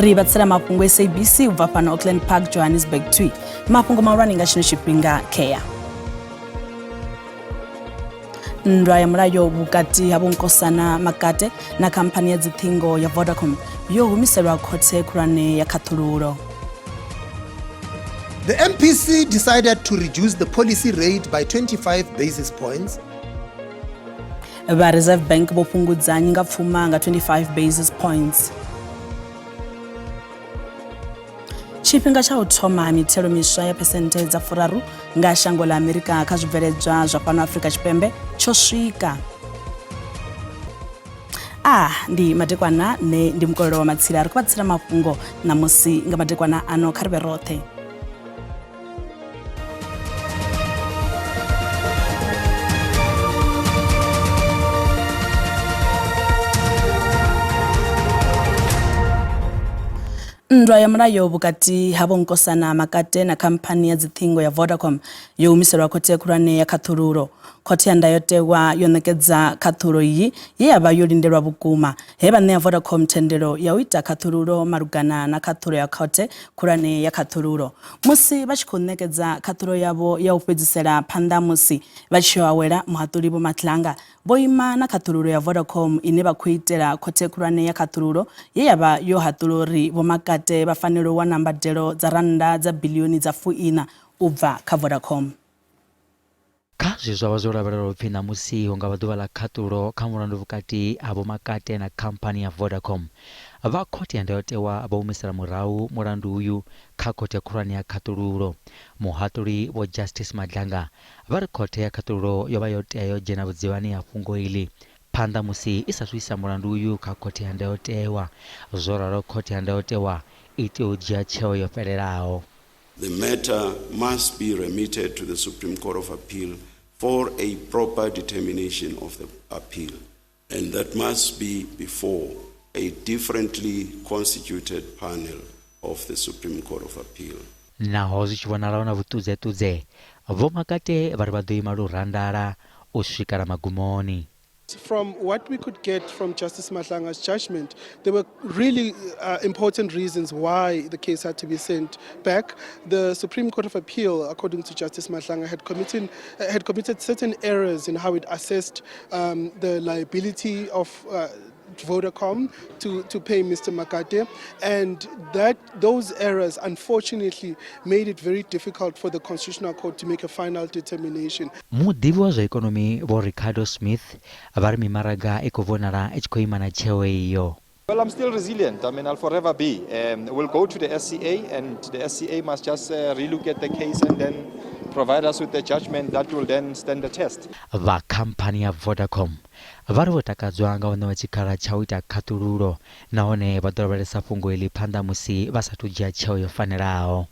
Ri vha tsela mafhungo SABC u bva fhano Auckland Park, Johannesburg 2. Mafhungo mahulwane nga tshino tshifhinga kea. Nndwa ya mulayo vhukati ha Vho-Nkosana Makate na khamphani ya dziṱhingo ya Vodacom yo humiselwa khothe khulwane ya khaṱhululo. The MPC decided to reduce the policy rate by 25 basis points. Vha Reserve Bank vho fhungudza nyingapfuma nga 25 basis points. Tshifhinga tsha u thoma ha mithelo miswa ya phesenthe dza 30 nga shango ḽa Amerika kha zwibveledzwa zwa fhano Afrika Tshipembe tsho swika. A ndi madekwana, nṋe ndi mukololo wa matsila, ri khou vha tsila mafhungo ṋamusi nga madekwana ano, kha ri vhe roṱhe. Nndwa ya mulayo vhukati ha Vho-Nkosana Makate na khamphani ya dziṱhingo ya Vodacom yo humiselwa khothe khulwane ya khaṱhululo. Khothe ya Ndayotewa yo ṋekedza khaṱhulo iyi ye ya vha yo lindelwa vhukuma, he vha ṋea Vodacom thendelo ya u ita khaṱhululo malugana na khaṱhulo ya khothe khulwane ya khaṱhululo. Musi vha tshi khou ṋekedza khaṱhulo yavho ya u fhedzisela phanḓa ha musi vha tshi yo awela, Muhaṱuli Vho Madlanga vho ima na khaṱhululo ya Vodacom ine vha khou itela khothe khulwane ya khaṱhululo ye ya vha yo haṱula uri Vho Makate vha fanela u wana mbadelo dza rannda dza biḽioni dza fuiṋa u bva kha Vodacom. Kha zwe zwa vha zwo lavhelelwa u pfi ṋamusi hu nga vha ḓuvha ḽa khaṱulo kha mulandu vhukati ha Vho Makate na khamphani ya Vodacom, vha khothe ya ndayotewa vho humisela murahu mulandu uyu kha khothe khulwane ya khaṱululo. Muhaṱuli Vho Justice Madlanga vha ri khothe ya khaṱululo yo vha yo tea yo dzhena vhudzivhani ha fhungo iḽi phanḓa musi i sa athu isa mulandu uyu kha khothe ya ndayotewa. Zwo ralo khothe ya ndayotewa i tea u dzhia tsheo yo fhelelaho. The matter must be remitted to the Supreme Court of Appeal for a proper determination of the appeal, and that must be before a differently constituted panel of the Supreme Court of Appeal. Naho zwi tshi vhonala hu na vhuṱudzeṱudze, Vho Makate vha ri vha ḓo ima lurandala u swikela magumoni. From what we could get from Justice Madlanga's judgment, there were really important reasons why the case had to be sent back. The Supreme Court of Appeal, according to Justice Madlanga, had committed certain errors in how it assessed the liability of Vodacom to pay Mr. Makate, and that those errors unfortunately made it very difficult for the Constitutional Court to make a final determination. Muḓivhi wa zwa ikonomi Vho Ricardo Smith vha ri mimaraga i khou vhonala i tshi khou ima na tsheo iyo. Well, I'm still resilient. I mean, I'll forever be. We'll go to the SCA, and the SCA must just relook at the case and then provide us with the judgment that will then stand the test. Vha khamphani ya Vodacom vha ri vho takadzwa nga u ṋewa tshikhala tsha u ita khaṱululo nahone vha ḓo lavhelesa fhungo iḽi phanḓa musi vha sa athu dzhia tsheo yo fanelaho.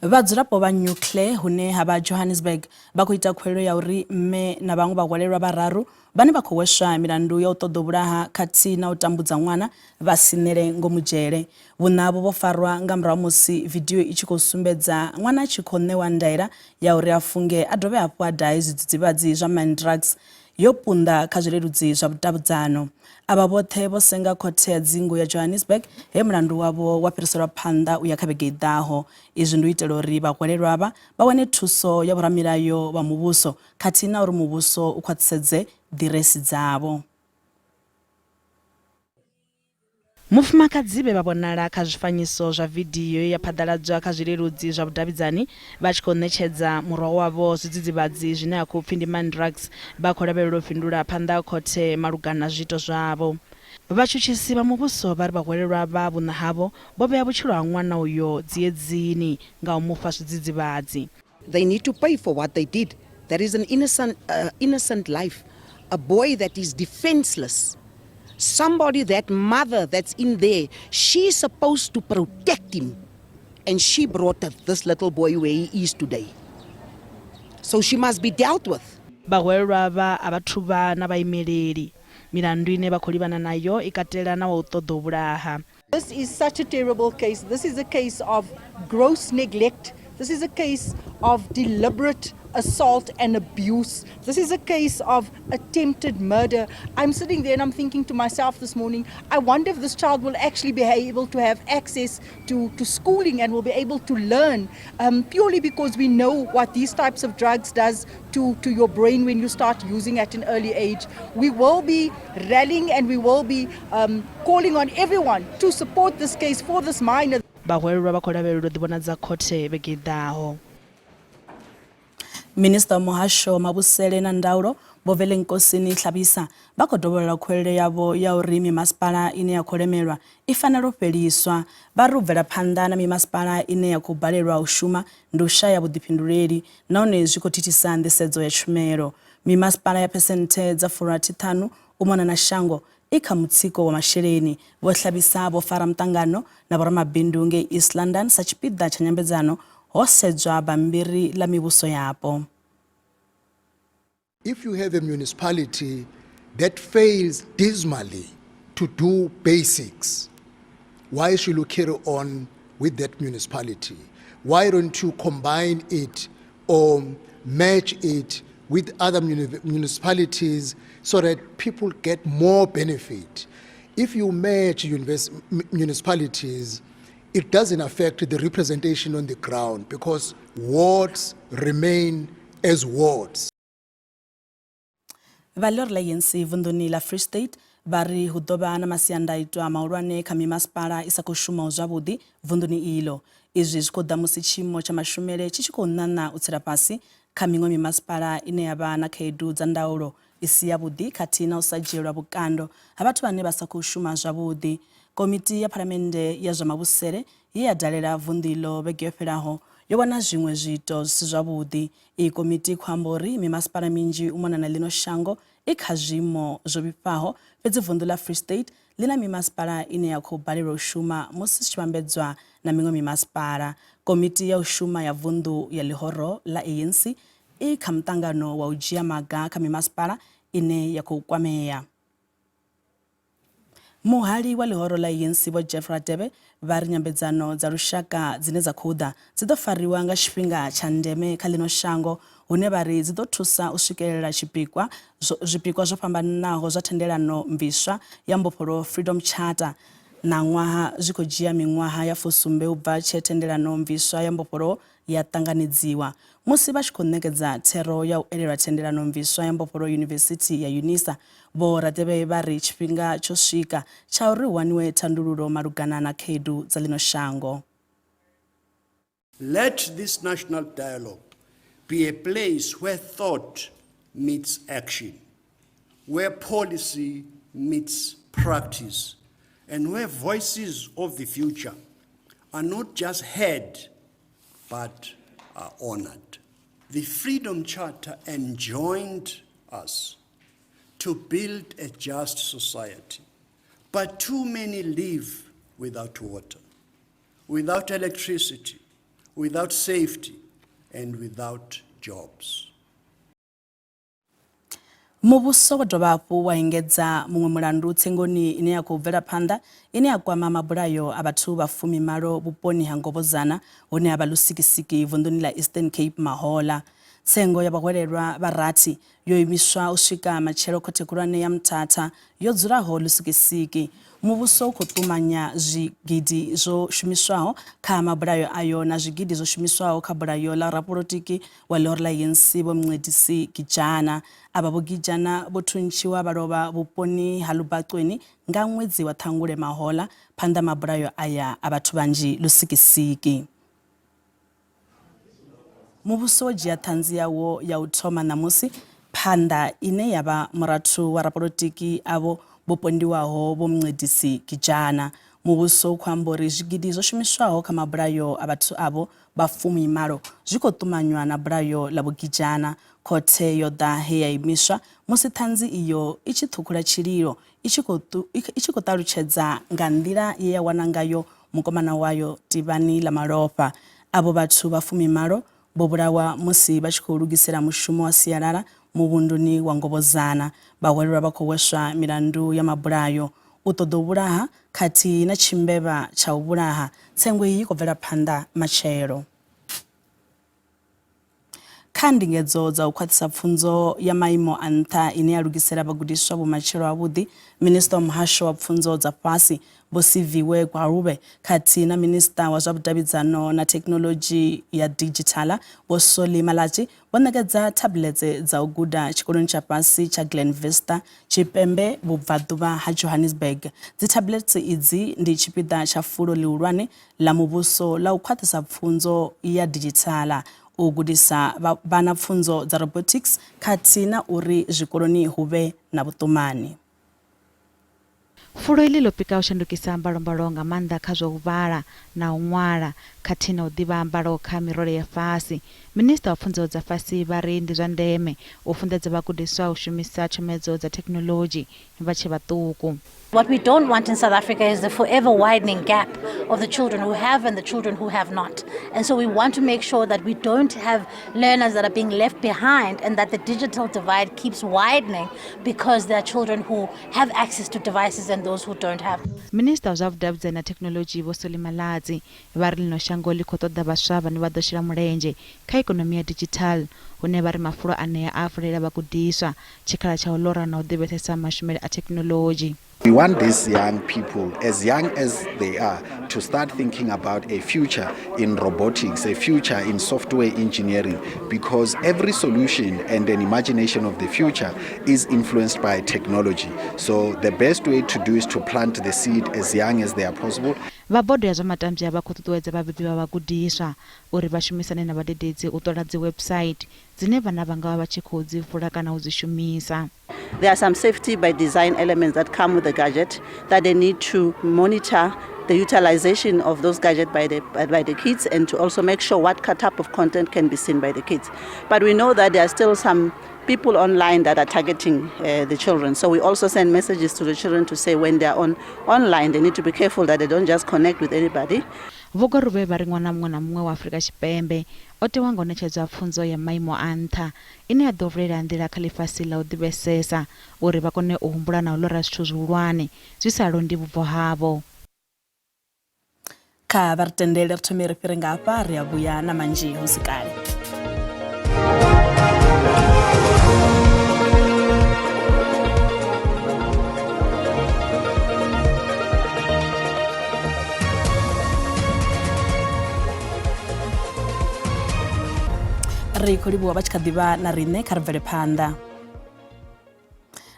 Vhadzulapo vha New Clare hune ha vha Johannesburg vha khou ita khuwelelo ya uri mme na vhaṅwe vhahwalelwa vhararu vhane vha khou hweswa milandu ya u ṱoḓa u vhulaha khathihi na u tambudza ṅwana vha siṋele ngomu dzhele. Vhuṋa havho vho farwa nga murahu musi vidio i tshi khou sumbedza ṅwana a tshi khou ṋewa ndaela ya uri a funge a dovhe hafhu a dahe zwidzidzivhadzi zwa Mandrax yo punḓa kha zwileludzi zwa vhudavhudzano. Avha vhoṱhe vho senga khothe ya dzingu ya Johannesburg he mulandu wavho wa fhiriselwa phanḓa u ya kha vhege i ḓaho. Izwi ndi u itela uri vhahwelelwa avha vha wane thuso ya vhoramilayo vha muvhuso khathihi na uri muvhuso u khwaṱhisedze ḓiresi dzavho. Mufumakadzi vhe vha vhonala kha zwifanyiso zwa vidio ye ya phaḓaladzwa kha zwileludzi zwa vhudavhidzani vha tshi khou ṋetshedza murwa wavho zwidzidzivhadzi zwine ha khou pfi ndi Mandrax vha khou lavhelelwa u fhindula phanḓa ha khothe malugana na zwiito zwavho. Vhatshutshisi vha muvhuso vha ri vhahwelelwa vha vhuṋa havho vho vhea vhutshilo ha ṅwana uyo dziedzini nga u mu fha zwidzidzivhadzi. They need to pay for what they did. That is an innocent life. A boy that is defenseless. Somebody, that mother that's in there, she's supposed to protect him. And she brought this little boy where he is today. So she must be dealt with. Vhahwelelwa avha a vha thu vha na vhaimeleli. Milandu ine vha khou livhana nayo i katela na wa u ṱoḓa u vhulaha. This is such a terrible case. This is a case of gross neglect. This is a case of deliberate assault and abuse. This is a case of attempted murder. I'm sitting there and I'm thinking to myself this morning, I wonder if this child will actually be able to have access to schooling and will be able to learn, purely because we know what these types of drugs does to your brain when you start using at an early age. We will be rallying and we will be calling on everyone to support this case for this minor. Vhahwelelwa vha khou lavhelelwa u ḓivhonadza khothe vhege i ḓaho. Minisiṱa wa Muhasho wa Mavhusele na Ndaulo Vho Velenkosini Hlabisa vha khou dovholola khuwelelo yavho ya uri mimasipala ine ya khou lemelwa i fanela u fheliswa. Vha ri u bvela phanḓa na mimasipala ine ya khou balelwa u shuma ndi u shaya vhuḓifhinduleli nahone zwi khou thithisa nḓisedzo ya tshumelo. Mimasipala ya phesenthe dza 65 u mona na shango i kha mutsiko wa masheleni. Vho Hlabisa vho fara muṱangano na vhoramabindu ngei East London sa tshipiḓa tsha nyambedzano ho sedzwa bammbiri ḽa mivhuso yapo. If you have a municipality that fails dismally to do basics, why should you carry on with that municipality? Why don't you combine it or merge it with other municipalities so that people get more benefit? If you merge municipalities, it doesn't affect the representation on the ground because wards remain as wards. Vha ḽioro ḽa ANC vunḓuni ḽa Free State vha ri hu ḓo vha na masiandaitwa mahulwane kha mimasipala i sa khou shumaho zwavhuḓi vunḓuni iḽo. Izwi zwi khou ḓa musi tshiimo tsha mashumele tshi tshi khou ṋaṋa u tsela fhasi kha miṅwe mimasipala ine ya vha na khaedu dza ndaulo i si yavhuḓi khathihi na u sa dzhielwa vhukando ha vhathu vhane vha sa khou shuma zwavhuḓi. Komiti ya Phalamennde ya zwa Mavhusele ye ya dalela vunḓu iḽo vhege yo fhelaho yo wana zwiṅwe zwiito zwi si zwavhuḓi. Iyi komiti i khou amba uri mimasipala minzhi u mona na ḽino shango i kha zwiimo zwo vhifhaho, fhedzi vunḓu ḽa Free State ḽi na mimasipala ine ya khou balelwa u shuma musi zwi tshi vhambedzwa na miṅwe mimasipala. Komiti ya u shuma ya vunḓu ya ḽihoro ḽa ANC i kha muṱangano wa u dzhia maga kha mimasipala ine ya khou kwamea. Muhali wa ḽihoro ḽa ANC Vho Jeff Radebe vha ri nyambedzano dza lushaka dzine dza khou ḓa dzi ḓo fariwa nga tshifhinga tsha ndeme kha ḽino shango hune vha ri dzi ḓo thusa u swikelela tshipikwa zwipikwa zwo fhambananaho zwa thendelano mviswa ya mbofholowo Freedom Charter. Ṋaṅwaha zwi khou dzhia miṅwaha ya fusumbe u bva tshe thendelano mviswa ya mbofholowo ya ṱanganedziwa. Musi vha tshi khou ṋekedza thero ya u elelwa thendelano mviswa ya mbofholowo Yunivesithi ya Unisa, Vho Radebe vha ri tshifhinga tsho swika tsha uri hu waniwe thandululo malugana na khaedu dza ḽino shango. Let this national dialogue be a place where thought meets action, where policy meets practice, and where voices of the future are not just heard, but are honored. The Freedom Charter enjoined us to build a just society, but too many live without water, without electricity, without safety, and without jobs. Muvhuso wo dovha hafhu wa engedza muṅwe mulandu tsengoni ine ya khou bvela phanḓa ine ya kwama mabulayo a vhathu vha fumimalo vhuponi ha Ngovhozana hune ha vha Lusikisiki vunḓuni ḽa Eastern Cape mahoḽa. Tsengo ya vhahwelelwa vha rathi yo imiswa u swika matshelo khothe khulwane ya Mthatha yo dzulaho Lusikisiki. Muvhuso u khou ṱumanya zwigidi zwo shumiswaho kha mabulayo ayo na zwigidi zwo shumiswaho kha bulayo ḽa rapolotiki wa ḽihoro ḽa ANC Vho Mncedisi Gijana. Avha Vho Gijana vho thuntshiwa vha lovha vhuponi ha Lubacweni nga ṅwedzi wa Ṱhangule mahoḽa phanḓa mabulayo aya a vhathu vhanzhi Lusikisiki. Muvhuso wo dzhia ṱhanzi yawo ya u thoma ṋamusi phanḓa ine ya vha murathu wa rapolotiki avho vho pondiwaho Vho Mncedisi Gijana. Muvhuso u khou amba uri zwigidi zwo shumiswaho kha mabulayo a vhathu avho vha fumimalo zwi khou ṱumanywa na bulayo ḽa Vho Gijana. Khothe yo ḓa he ya imiswa musi ṱhanzi iyo i tshi ṱhukhula tshililo i tshi khou ṱalutshedza nga nḓila ye ya wana ngayo mukomana wayo tivhani ḽa malofha. Avho vhathu vha fumimalo vho vhulawa musi vha tshi khou lugisela mushumo wa sialala muvhunduni wa Ngovhozana. Vhahwelelwa vha khou hweswa milandu ya mabulayo, u ṱoḓa u vhulaha khathihi na tshimbevha tsha u vhulaha. Tsengo iyi i khou bvela phanḓa matshelo. Kha. Kha ndingedzo dza u khwaṱhisa pfunzo ya maimo a nṱha ine ya lugisela vhagudiswa vhumatshelo havhuḓi, Minisiṱa wa Muhasho wa Pfunzo dza Fhasi, Vho Siviwe Gwarube khathihi na Minisiṱa wa zwa Vhudavhidzano na Thekhinoḽodzhi ya Didzhithala, Vho Solly Malatji vho ṋekedza thabuḽetse dza u guda tshikoloni tsha fhasi tsha Glen Vista, Tshipembe Vhubvaḓuvha ha Johannesburg. Dzithabuḽetse idzi ndi tshipiḓa tsha fulo ḽihulwane ḽa muvhuso ḽa u khwaṱhisa pfunzo ya didzhithala, u gudisa vhana pfunzo dza robotics khathihi na uri zwikoloni hu vhe na vhuṱumani. Fulo iḽi ḽo pika u shandukisa mbalombalo nga maanḓa kha zwa u vhala na u ṅwala khathihi na u ḓivha mbalo kha mirole ya fhasi. Minisiṱa wa Pfunzo dza Fhasi vha ri ndi zwa ndeme u funḓedza vhagudiswa u shumisa tshomedzo dza thekhinoḽodzhi vha tshe vhaṱuku. What we don't want in South Africa is the forever widening gap of the children who have and the children who have not. And so we want to make sure that we don't have learners that are being left behind and that the digital divide keeps widening because there are children who have access to devices and those who don't have. Minisiṱa wa zwa Vhudavhidzani na Thekhinoḽodzhi Vho Solly Malatsi vha ri ḽino shango ḽi khou ṱoḓa vhaswa vhane vha ḓo shela mulenzhe kha ikonomi ya didzhithaḽa hune vha ri mafulo anea a a vulela vhagudiswa tshikhala tsha u ḽora na u ḓivhesesa mashumele a thekhinoḽodzhi. We want these young people, as young as they are, to start thinking about a future in robotics, a future in software engineering, because every solution and an imagination of the future is influenced by technology. So the best way to do is to plant the seed as young as they are possible. Vha bodo ya zwa matambya vha khou ṱuṱuwedza vhabebi vha vhagudiswa uri vha shumisane na vhadededzi u ṱola dzi website dzine vhana vha nga vha vha tshi khou dzi vula kana u dzi shumisa. There are some safety by design elements that come with the gadget that they need to monitor the utilization of those gadgets by the, by the kids and to also make sure what type of content can be seen by the kids. But we know that there are still some people online that are targeting uh, the children. So we also send messages to the children to say when they are on online, they need to be careful that they don't just connect with anybody. Vho Gwarube vha ri ṅwana muṅwe na muṅwe wa Afrika Tshipembe o tewa nga u ṋetshedzwa pfunzo ya maimo a nṱha ine ya ḓo vulela nḓila kha ḽifhasi ḽa u ḓivhesesa uri vha kone u humbula na u ḽora zwithu zwihulwane zwi sa londi vhubvo havho. Kha vha ri tendele ri thome ri fhire nga hafha ri a vhuya na manzhi hu si kale. Ri khou livhuwa vha tshi kha ḓivha na riṋe kha ri bvele phanḓa.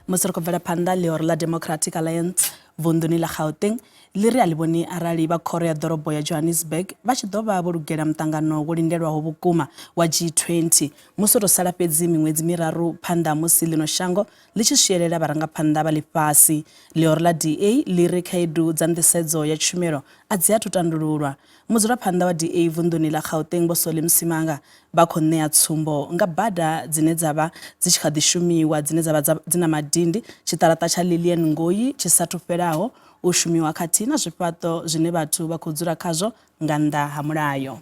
Musi ri khou bvela phanḓa, ḽihoro ḽa Democratic Alliance vunḓuni ḽa Gauteng ḽi ri a ḽi vhoni arali vha khoro ya ḓorobo ya Johannesburg vha tshi ḓo vha vho lugela muṱangano wo lindelwaho vhukuma wa G20 musi ho tou sala fhedzi miṅwedzi miraru phanḓa ha musi ḽino shango ḽi tshi swielela vharangaphanḓa vha ḽifhasi. Ḽihoro ḽa DA ḽi ri khaedu dza nḓisedzo ya tshumelo a dzi athu tandululwa. Mudzulaphanḓa wa DA vunḓuni ḽa Gauteng Vho Solly Msimanga vha khou ṋea tsumbo nga bada dzine dza vha dzi tshi kha ḓi shumiwa dzine dza vha dzi na madindi, tshiṱaraṱa tsha Lilian Ngoyi tshi sathu fhelaho u shumiwa khathihi na zwifhaṱo zwine vhathu vha khou dzula khazwo nga nnḓa ha mulayo.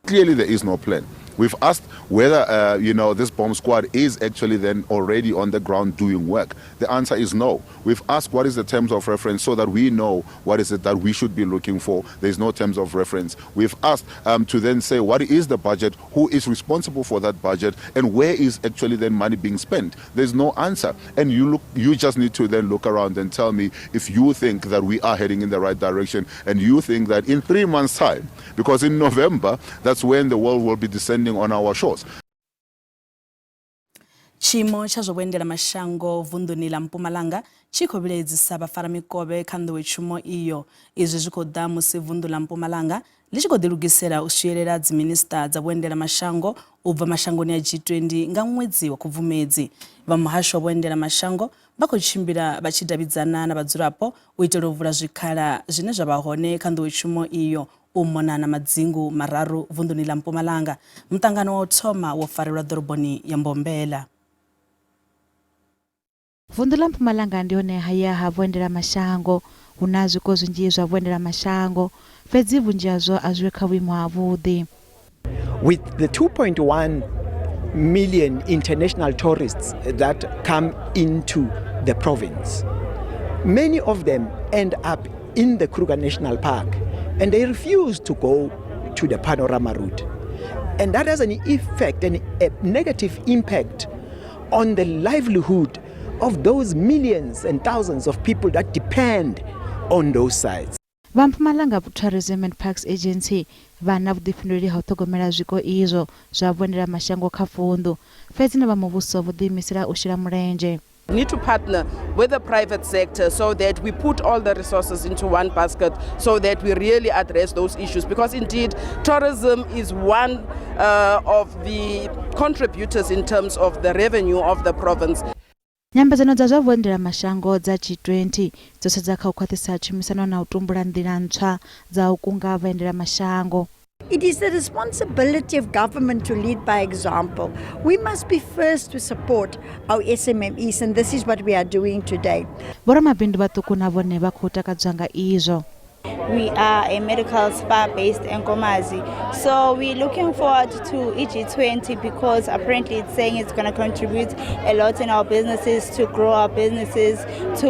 Clearly there is no plan. We've asked whether, uh, you know, this bomb squad is actually then already on the ground doing work. The answer is no. We've asked what is the terms of reference so that we know what is it that we should be looking for. There's no terms of reference. We've asked um, to then say what is the budget, who is responsible for that budget, and where is actually then money being spent. There's no answer. And you look, you just need to then look around and tell me if you think that we are heading in the right direction and you think that in three months' time, because in November, that's when the world will be descending on our shores. Tshiimo tsha zwa vhuendelamashango vunḓuni ḽa Mpumalanga tshi khou vhilaedzisa vhafaramikovhe kha nḓowetshumo iyo. Izwi zwi khou ḓa musi vunḓu ḽa Mpumalanga ḽi tshi khou ḓilugisela u swielela dziminisiṱa dza vhuendelamashango u bva mashangoni a G20 nga ṅwedzi wa Khubvumedzi. Vha muhasho wa vhuendelamashango vha khou tshimbila vha tshi davhidzana na vhadzulapo u itela u vula zwikhala zwine zwa vha hone kha nḓowetshumo iyo u mona na madzingu mararu vunḓuni ḽa Mpumalanga. Muṱangano wa u thoma wo farelwa ḓoroboni ya Mbombela. Vunḓu ḽa Mpumalanga ndi hone haya ha vhuendelamashango. Hu na zwiko zwinzhi zwa vhuendelamashango, fhedzi vhunzhi hazwo a zwiho kha vhuimo havhuḓi. With the 2.1 million international tourists that come into the province, many of them end up in the Kruger National Park and they refuse to go to the panorama route. And that has an effect and a negative impact on the livelihood of those millions and thousands of people that depend on those sites. Vha Mpumalanga Tourism and Parks Agency vha na vhuḓifhinduleli ha u ṱhogomela zwiko izwo zwa vhuendelamashango kha vunḓu, fhedzi na vha muvhuso vho ḓiimisela u shela mulenzhe. Need to partner with the private sector so that we put all the resources into one basket so that we really address those issues, because indeed tourism is one of the contributors in terms of the revenue of the province. Nyambedzano dza zwa vhuendelamashango dza G20 dzo sedza kha u khwaṱhisa tshumisano na u tumbula nḓila ntswa dza u kunga vhaendelamashango. It is the responsibility of government to lead by example. We must be first to support our SMMEs, and this is what we are doing today. Vhoramabindu vhaṱuku na vhone vha khou takadzwa nga izwo. We are a medical spa based in Nkomazi. So we're looking forward to EG20 because apparently it's saying it's going to contribute a lot in our businesses, to grow our businesses, to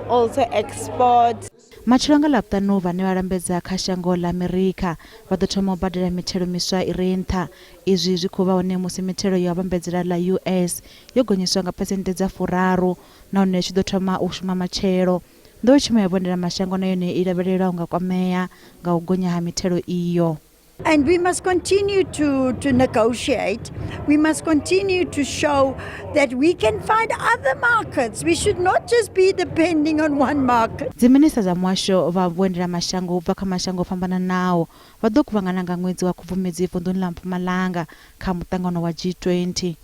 also export. Matshelo nga Ḽavhuṱanu vhane vha lambedza kha shango ḽa Amerika vha ḓo thoma u badela mithelo miswa i re nṱha. Izwi zwi khou vha hone musi mithelo ya u vhambedzela ḽa US yo gonyiswa nga phesenthe dza 30 nahone tshi ḓo thoma u shuma matshelo. Nḓowetshumo ya vhuendelamashango na yone i lavhelelwa u nga kwamea nga u gonya ha mithelo iyo. And we must continue to negotiate. We must continue to show that we can find other markets. We should not just be depending on one market. Dziminista dza muhasho vha vhuendelamashango u bva kha mashango o fhambananaho vha ḓo kuvhangana nga ṅwedzi wa Khubvumedzi vunḓuni ḽa Mpumalanga kha muṱangano wa G20.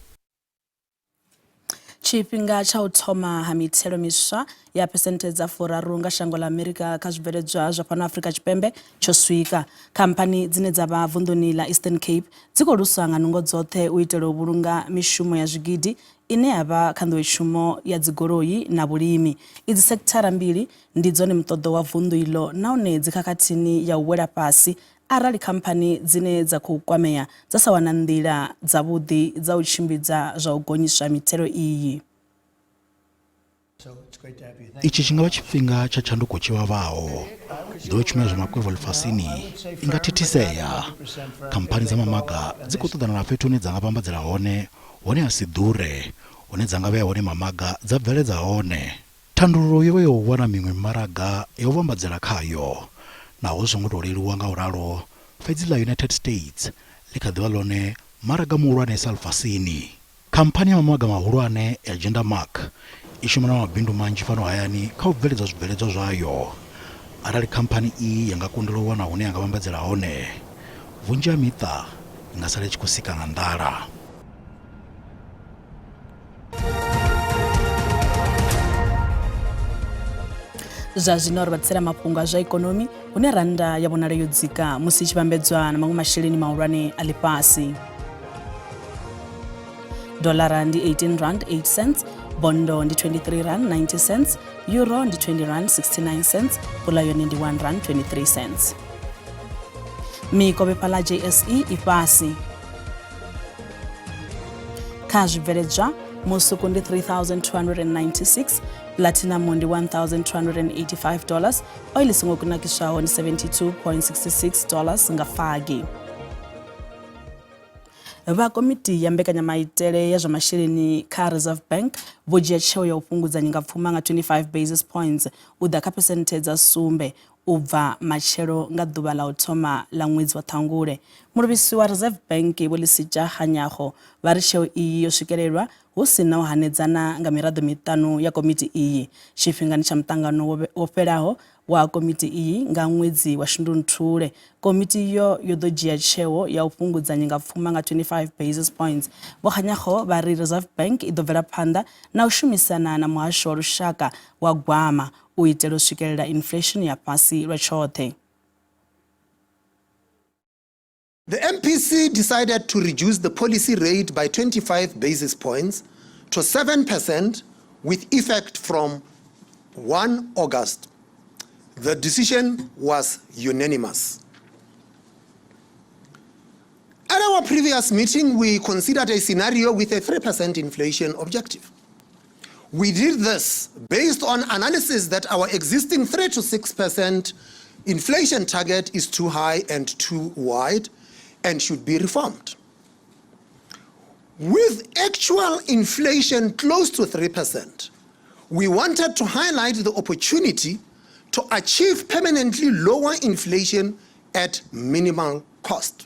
Tshifhinga tsha u thoma ha mithelo miswa ya phesenthe dza 30 nga shango ḽa Amerika kha zwibveledzwa zwa fhano Afrika Tshipembe tsho swika. Khamphani dzine dza vha vunḓuni ḽa Eastern Cape dzi khou luswa nga nungo dzoṱhe u itela u vhulunga mishumo ya zwigidi ine ya vha kha nḓowetshumo ya dzigoloi na vhulimi. Idzi sekithara mbili ndi dzone muṱoḓo wa vunḓu iḽo nahone dzi khakhathini ya u wela fhasi arali khamphani dzine dza khou kwamea dza sa wana nḓila dzavhuḓi dza u tshimbidza zwa u gonyiswa mithelo iyi. Itshi tshi nga vha tshifhinga tsha tshanduko tshi vhavhaho. Nḓowetshumo ya zwa makwevho ḽifhasini i nga thithisea. Khamphani dza mamaga dzi khou ṱoḓana na fhethu hune dza nga vhambadzela hone, hune ha si ḓure, hune dza nga vhea hone mamaga dza bveledza hone. Thandululo yo vha ya u wana miṅwe mimaraga ya u vhambadzela khayo. Naho zwi songo tou leluwa nga u ralo, fhedzi ḽa United States ḽi kha ḓi vha ḽone maraga muhulwanesa ḽifhasini. Khamphani ya mamaga mahulwane ya Jendamark i shuma na mabindu manzhi fhano hayani kha u bveledza zwibveledzwa zwayo. Arali khamphani iyi ya nga kundelwa u wana hune ya nga vhambadzela hone, vhunzhi ha miṱa i nga sala i tshi khou sika nga nḓala. Zwa zwino ri vha ḓisela mafhungo a zwa ikonomi hune rannda ya vhonala yo dzika musi i tshi vhambedzwa na maṅwe masheleni mahulwane a ḽifhasi. Dolara ndi 18 rand 8 cents, bondo ndi 23 rand 90 cents, euro ndi 20 rand 69 cents, pula yone ndi 1 rand 23 cents. Mikovhe fhaḽa JSE i fhasi. Kha zwibveledzwa musuku ndi 3296, platinum ndi 1285 dollars, oil i songo kunakiswaho ndi 72.66 dollars nga fagi. Vha komiti ya mbekanyamaitele ya zwa masheleni kha Reserve Bank vho dzhia tsheo ya u fhungudza nyingapfuma nga 25 basis points u ḓa kha phesenthe dza 7 u bva matshelo nga ḓuvha ḽa u thoma ḽa ṅwedzi wa Ṱhangule. Muluvhisi wa Reserve Bank Vho Lesetja Kganyago vha ri tsheo iyi yo swikelelwa hu si na u hanedzana nga miraḓo miṱanu ya komiti iyi. Tshifhingani tsha muṱangano wo fhelaho wa komiti iyi nga ṅwedzi wa Shundunthule, komiti iyo yo ḓo dzhia tsheo ya u fhungudza nyingapfuma nga 25 basis points. Vho Kganyago vha ri Reserve Bank i ḓo bvela phanḓa na u shumisana na muhasho wa lushaka wa gwama u itela u swikelela inflesheni ya fhasi lwa tshoṱhe. The MPC decided to reduce the policy rate by 25 basis points to 7% with effect from 1 August. The decision was unanimous. At our previous meeting, we considered a scenario with a 3% inflation objective. We did this based on analysis that our existing 3 to 6% inflation target is too high and too wide and should be reformed. With actual inflation close to 3%, we wanted to highlight the opportunity to achieve permanently lower inflation at minimal cost.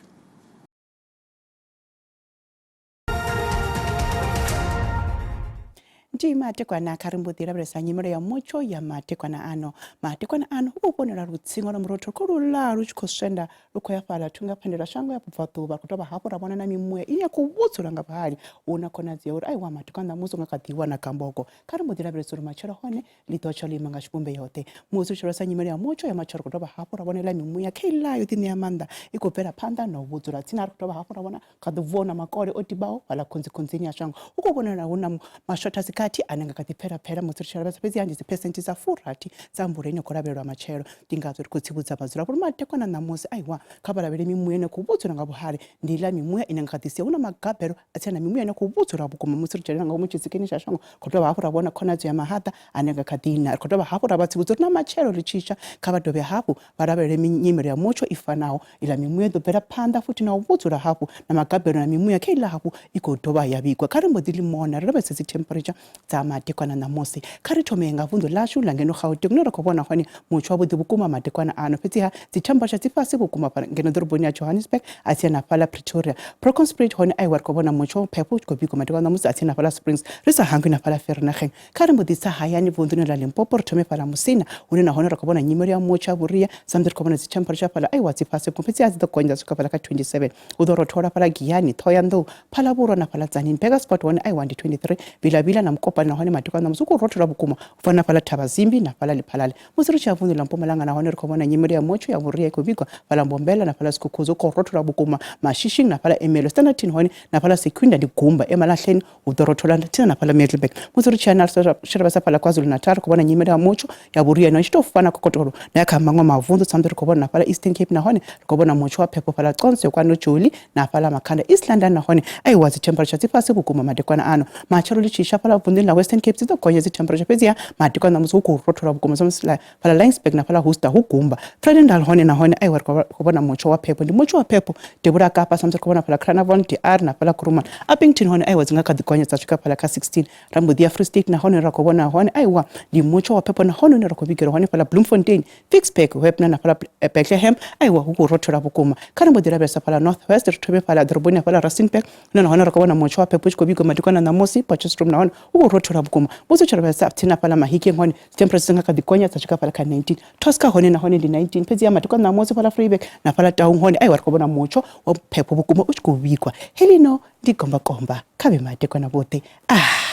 Ndi matekwana kha ri mbo ḓi lavhelesa nyimelo ya mutsho ya matekwana ano. Matekwana ano hu khou vhonala lutsinga lwa murotho kho luḽa lu tshi khou swenda lu khou ya fhaḽa thungo ya phandela shango ya vhubvaḓuvha. Ri khou dovha hafhu ra vhona na mimuya ine ya khou vhudzula nga vhuhali. Hu na khonadzeo ya uri aiwa matekwana ṋamusi hu nga kha ḓi wa na gamboko. Kha ri mbo ḓi lavhelesa uri matshelo hone ḽi ḓo tsha ḽo ima nga tshivhumbeo ḓe. Musi ri tshi lavhelesa nyimele ya mutsho ya matshelo ri khou dovha hafhu ra vhona iḽa mimuya kha iḽa yo ḓiṋea maanḓa i khou bvela phanḓa na u vhudzula tsini. Ri khou dovha hafhu ra vhona kha ḓi bvuwa na makole o tibaho fhaḽa khunzikhunzini ya shango. Hu khou vhonala hu na mashotha-sikhathi ane nga kha ḓi pfela pfela musi ri tshi lavhelesa fhedzi ndi dzi phesenthe dza furathi dza mvula ine ya khou lavhelelwa matshelo. Ndi ngazwo ri khou tsivhudza vhadzulapo uri madekwana ṋamusi aiwa kha vha lavhelele mimuya ine ya khou vhudzula nga vhuhali. Ndi iḽa mimuya ine nga kha ḓi sia hu na magabelo a tsini na mimuya ine ya khou vhudzula vhukuma musi ri dzhenela nga ngomu tshitsikini tsha shango. Ri khou dovha hafhu ra vhona khonadzeo ya mahaḓa ane nga kha ḓi na. Ri khou dovha hafhu ra vha tsivhudza uri na matshelo ri tshi tsha kha vha dovhe hafhu vha lavhelele nyimele ya mutsho i fanaho. Iḽa mimuya i ḓo bvela phanḓa futhi na u vhudzula hafhu na magabelo na mimuya kha iḽa hafhu i khou dovha ya vhigwa. Kha ri mbo ḓi ḽi mona ri lavhelese dzi temperature dza madekwana ṋamusi. Kha ri thome nga vunḓu ḽashu ḽa ngeno Gauteng hune ra khou vhona hone mutsho wavhuḓi vhukuma madekwana ano. Fhedziha dzi temperature dzi fhasi vhukuma fhala ngeno ḓoroboni ya Johannesburg a tsini na fhaḽa Pretoria. Bronkhorstspruit hone aiwa ri khou vhona mutsho phepho u tshi khou vhigwa madekwana ṋamusi a tsini na fhaḽa Springs ri sa hangwi na fhaḽa Vereeniging. Kha ri mbo ḓi tsa hayani vunḓuni ḽa Limpopo ri thome fhaḽa Musina hune nahone ra khou vhona nyimelo ya mutsho ya vhuria sa musi ri khou vhona dzi temperature fhaḽa aiwa dzi fhasi vhukuma fhedzi a dzi ḓo gonya dza swika fhaḽa kha 27. Hu ḓo rothola fhaḽa Giyani, Ṱhohoyanḓou, Phalaborwa na fhaḽa Tzaneen. Burgersfort hone aiwa ndi 23. Vilavila na Mokopane nahone madekwana ṋamusi hu khou rothola vhukuma u fana na fhaḽa Thavhazimbi na fhaḽa Lephalale. Musi ri tshi ya vunḓu ḽa Mpumalanga nahone ri khou vhona nyimele ya mutsho ya vhuria i khou vhigwa fhaḽa Mbombela na fhaḽa Skukuza hu khou rothola vhukuma Mashishing na fhaḽa Ermelo. Standerton hone na fhaḽa Secunda ndi gumba Emalahleni hu ḓo rothola tsini na fhaḽa Middelburg. Musi ri tshi ya na tshi lavhelesa fhaḽa KwaZulu-Natal ri khou vhona nyimele ya mutsho ya vhuria na i tshi tou fana kokotolo na ya kha maṅwe mavunḓu sa musi ri khou vhona na fhaḽa Eastern Cape nahone ri khou vhona mutsho wa phepho fhaḽa Conso KwaNojoli na fhaḽa Makhanda East London nahone aiwa dzi temperature dzi fhasi vhukuma madekwana ano. Matshelo ḽi tshi sha fhaḽa vunḓuni ḽa Western Cape dzi ḓo gonya dzi temperature fhedziha madekwana ṋamusi hu khou rothola vhukuma sa musi fhaḽa Laingsburg na fhaḽa Worcester hu gumba. Vredendal hone nahone aiwa ri khou vhona mutsho wa phepho ndi mutsho wa phepho devhula Kapa sa musi ri khou vhona fhaḽa Carnarvon DR na fhaḽa Kuruman. Upington hone aiwa dzi nga kha ḓi gonya dza swika fhaḽa kha 16 ra mbo ḓi ya Free State nahone ra khou vhona hone aiwa ndi mutsho wa phepho nahone une ra khou vhigelwa hone fhaḽa Bloemfontein Ficksburg, Webner na fhaḽa Bethlehem aiwa hu khou rothola vhukuma. Kha ri mbo ḓi lavhelesa fhaḽa North West ri thome fhaḽa ḓoroboni ya fhaḽa Rustenburg hune nahone ra khou vhona mutsho wa phepho u tshi khou vhigwa madekwana ṋamusi Potchefstroom nahone hu khou rothola vhukuma. Musi u tshi lavhelesa tsini na fhaḽa Mahikeng hone dzi temperature dzi nga kha ḓi gonya dza swika fhaḽa kha 19. Tosca hone nahone ndi 19 fhedziha madekwana ṋamusi fhaḽa Vryburg na fhaḽa Taung hone aiwa ri khou vhona mutsho wa phepho vhukuma u tshi khou vhigwa. Heḽino ndi gombakomba kha vhe madekwana vhoṱhe. Ah!